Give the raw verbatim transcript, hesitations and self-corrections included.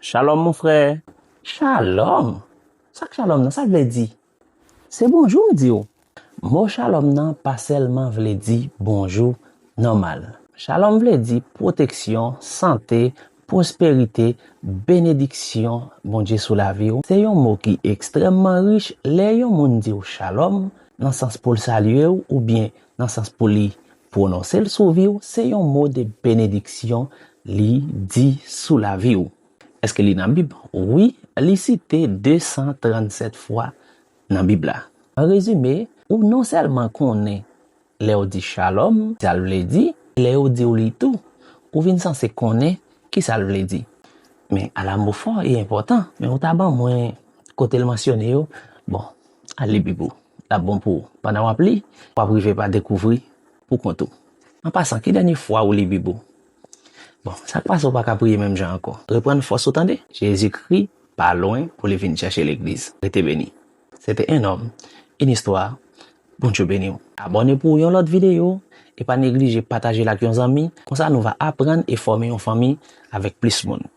Shalom, mon frè. Shalom. Sa k shalom nan, sa l vle di? Se bonjou m di w. Mo shalom nan pa sèlman vle di bonjou nòmal. Shalom vle di pwoteksyon, sante, pwosperite, benediksyon Bondye sou lavi w. Se yon mo ki ekstrèmman rich. Lè yon moun di w shalom, nan sans pou l salye w oubyen nan sans pou li pwononse l sou vi w, se yon mo de benediksyon li di sou lavi w. Èske li nan Bib? Wi, li site de san trannsèt fwa nan Bib la. An rezime, ou non sèlman konnen lè w di shalom, sa l vle di, lè yo di w li tou, ou vin sanse konnen ki sa l vle di. Men ala mo fò e enpòtan, men ou ta ban mwen kote l mansyone yo. Bon, al li Bib ou. L ap bon pou ou. Pandan w ap li, w ap rive pa dekouvri pou kont ou. An pasan, ki dènye fwa ou li Bib ou? Bon, sa k pase w pa ka priye menm jan ankò? Reprann fòs ou tande. Jezikri pa lwen pou li vin chèche legliz. Rete beni. Se te un homme, une histoire. Bondye beni w. Abòne pou yon lòt videyo e pa neglije pataje l ak yon zanmi. Konsa nou va aprann e fòme yon fanmi avèk plis moun.